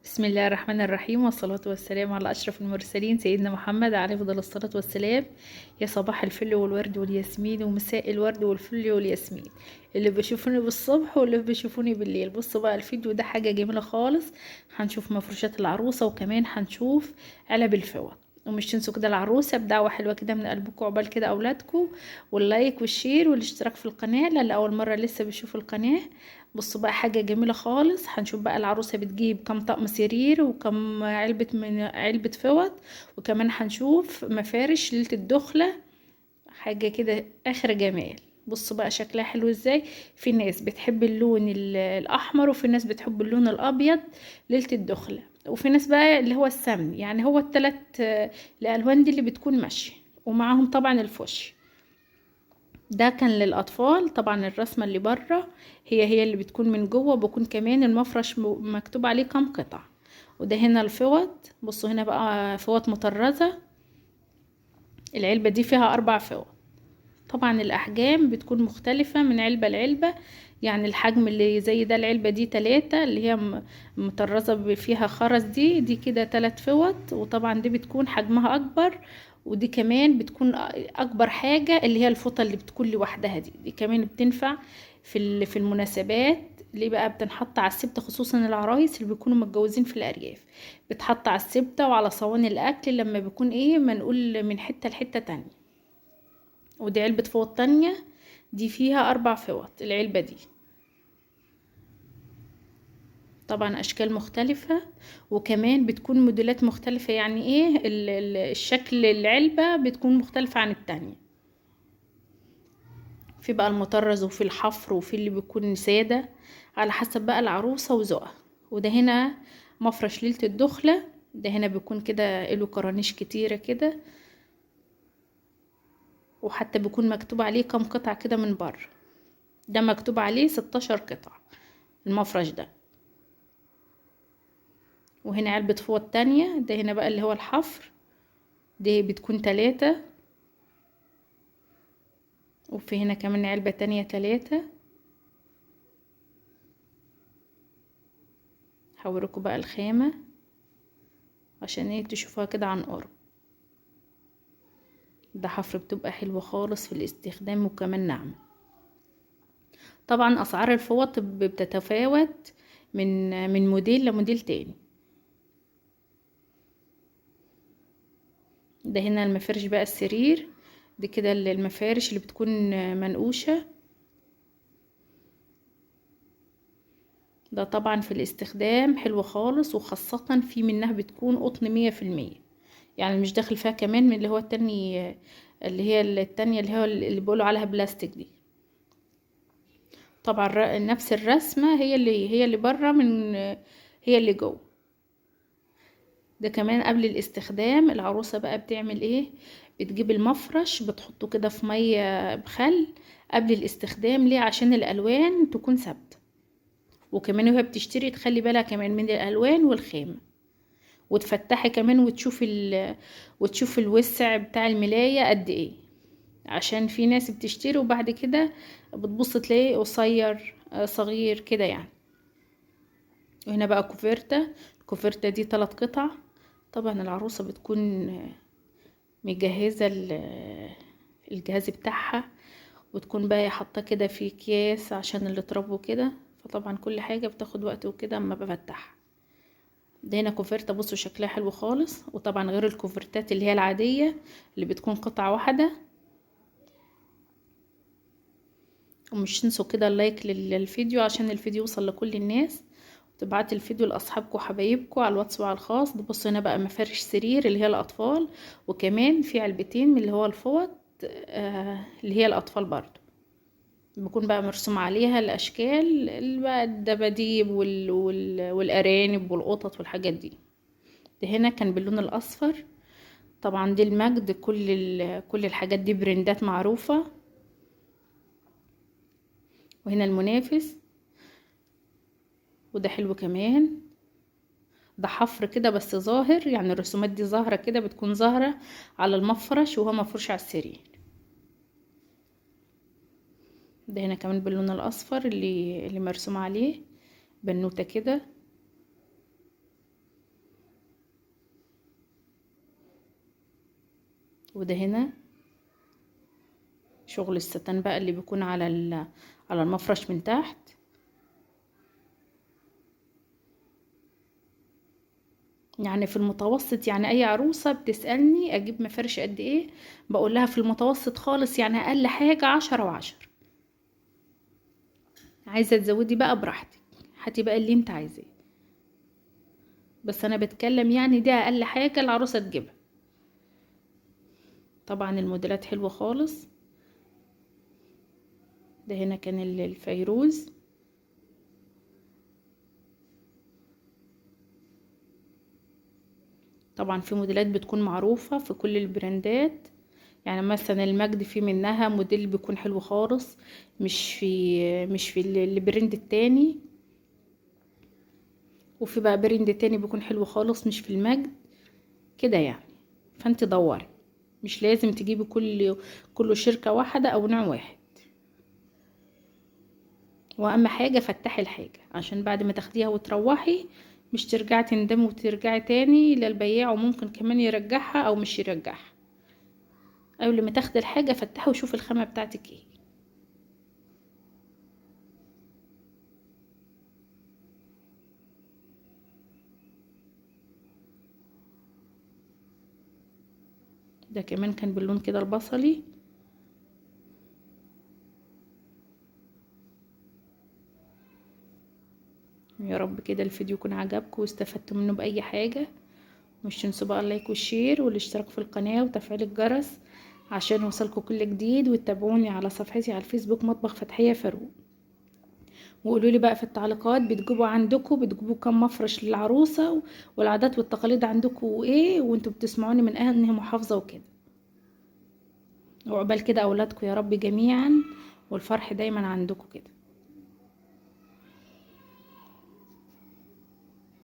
بسم الله الرحمن الرحيم، والصلاة والسلام على أشرف المرسلين سيدنا محمد عليه أفضل الصلاة والسلام. يا صباح الفل والورد والياسمين، ومساء الورد والفل والياسمين، اللي بيشوفوني بالصبح واللي بيشوفوني بالليل. بصوا بقى الفيديو ده حاجة جميلة خالص، هنشوف مفروشات العروسة وكمان هنشوف علب الفوط. ومش تنسوا كده العروسة بدعوة حلوة كده من قلبكم، عقبال كده أولادكم، وال like وال share والاشتراك في القناة للي أول مرة لسه بيشوف القناة. بصوا بقى حاجة جميلة خالص، هنشوف بقى العروسة بتجيب كم طقم سرير وكم علبة من علبة فوط، وكمان هنشوف مفارش ليلة الدخلة، حاجة كده آخر جمال. بصوا بقى شكلها حلو ازاي. في ناس بتحب اللون الأحمر، وفي ناس بتحب اللون الأبيض ليلة الدخلة، وفي ناس بقى اللي هو السمن، يعني هو التلات الألوان دي اللي بتكون ماشية، ومعاهم طبعا الفوشي. ده كان للأطفال. طبعا الرسمة اللي بره هي اللي بتكون من جوه، وبكون كمان المفرش مكتوب عليه كام قطع. وده هنا الفوط، بصوا هنا بقى فوط مطرزة، العلبة دي فيها 4 فوط. طبعا الأحجام بتكون مختلفة من علبة لعلبة، يعني الحجم اللي زي ده العلبة دي 3 اللي هي مطرزة فيها خرز، دي كده 3 فوط، وطبعا دي بتكون حجمها أكبر. ودي كمان بتكون أكبر حاجة اللي هي الفوطة اللي بتكون لوحدها، دي كمان بتنفع في المناسبات. ليه بقى بتنحط على السبتة؟ خصوصا العرايس اللي بيكونوا متجوزين في الأرياف، بتحط على السبتة وعلى صواني الأكل لما بيكون ما نقول من حتة لحتة تانية. ودي علبة فوط تانية، دي فيها 4 فوط العلبة دي، طبعا أشكال مختلفة، وكمان بتكون موديلات مختلفة، يعني ايه الشكل العلبة بتكون مختلفة عن التانية. في بقى المطرز وفي الحفر وفي اللي بيكون سادة، على حسب بقى العروسة وذوقها. وده هنا مفرش ليلة الدخلة، ده هنا بيكون كده له كرانيش كتيرة كده، وحتى بيكون مكتوب عليه كم قطعة كده من بره. ده مكتوب عليه 16 قطعة المفرش ده. وهنا علبة فوط تانية، ده هنا بقى اللي هو الحفر، دي بتكون 3. وفي هنا كمان علبة تانية 3. هوريكم بقى الخامة عشان تشوفوها كده عن قرب. ده حفر بتبقى حلوة خالص في الاستخدام وكمان ناعمة. طبعا اسعار الفوط بتتفاوت من موديل لموديل تاني. ده هنا المفارش بقى السرير، دي كده المفارش اللي بتكون منقوشة، ده طبعا في الاستخدام حلو خالص، وخاصة في منها بتكون قطن 100%، يعني مش داخل فيها كمان من اللي هو التاني، اللي هي التانية اللي هو اللي بيقولوا عليها بلاستيك دي. طبعا نفس الرسمة هي اللي بره من هي اللي جوه. ده كمان قبل الاستخدام العروسة بقى بتعمل ايه؟ بتجيب المفرش بتحطه كده في مية بخل قبل الاستخدام. ليه؟ عشان الالوان تكون ثابتة، وكمان وهي بتشتري تخلي بالها كمان من الالوان والخامة، وتفتحي كمان وتشوفي الوسع بتاع الملاية قد ايه، عشان في ناس بتشتري وبعد كده بتبص تلاقيه قصير، صغير كده يعني. وهنا بقى كوفرتة، الكوفرتة دي 3 قطع. طبعا العروسة بتكون مجهزة الجهاز بتاعها، وتكون بقى حاطاه كده في اكياس عشان اللي تربوا كده، فطبعا كل حاجة بتاخد وقت وكده اما بفتحها. ده هنا كوفرتة، بصوا شكلها حلو خالص، وطبعا غير الكوفرتات اللي هي العادية اللي بتكون قطعة واحدة. ومش تنسوا كده اللايك للفيديو عشان الفيديو يوصل لكل الناس، وتبعتي الفيديو لأصحابكم وحبايبكم على الواتس وعلى الخاص. بصوا هنا بقى مفارش سرير اللي هي الأطفال، وكمان في علبتين من اللي هو الفوط، اللي هي الأطفال برضو، بيكون بقى مرسوم عليها الأشكال اللي بقى الدباديب والأرانب والقطط والحاجات دي. ده هنا كان باللون الأصفر. طبعا دي المجد، كل الحاجات دي براندات معروفة. وهنا المنافس، وده حلو كمان، ده حفر كده بس ظاهر، يعني الرسومات دي ظاهرة كده، بتكون ظاهرة على المفرش وهو مفروش على السرير. ده هنا كمان باللون الأصفر اللي مرسوم عليه بنوتة كده. وده هنا شغل الستان بقى اللي بيكون على على المفرش من تحت. يعني في المتوسط، يعني اي عروسة بتسألني اجيب مفارش قد ايه، بقول لها في المتوسط خالص، يعني اقل حاجة 10 و10. عايزة تزودي بقى براحتك، هاتي بقى اللي انت عايزاه، بس انا بتكلم يعني دي اقل حاجة العروسة تجيبها. طبعا الموديلات حلوة خالص. ده هنا كان الفيروز. طبعا في موديلات بتكون معروفة في كل البراندات، يعني مثلا المجد في منها موديل بيكون حلو خالص، مش في ال brand التاني، وفي بقى brand تاني بيكون حلو خالص مش في المجد كده يعني. فانت دوري، مش لازم تجيبي كل شركة واحدة او نوع واحد. واهم حاجة فتحي الحاجة، عشان بعد ما تاخديها وتروحي مش ترجعي تندمي وترجعي تاني للبياع، وممكن كمان يرجعها او مش يرجعها. قبل ما تاخدي الحاجة فتحي وشوفي الخامة بتاعتك ايه. ده كمان كان باللون كده البصلي. يا رب كده الفيديو يكون عجبكم واستفدتوا منه بأي حاجة. مش تنسوا بقى ال like وال share والاشتراك في القناة وتفعيل الجرس عشان يوصلكم كل جديد، وتتابعوني على صفحتي على الفيسبوك مطبخ فتحية فاروق. وقولوا لي بقى في التعليقات بتجيبوا عندكم، بتجيبوا كم مفرش للعروسة، والعادات والتقاليد عندكم ايه، وانتوا بتسمعوني من انهي محافظة وكده. وعقبال كده اولادكم يا رب جميعا، والفرح دايما عندكم كده.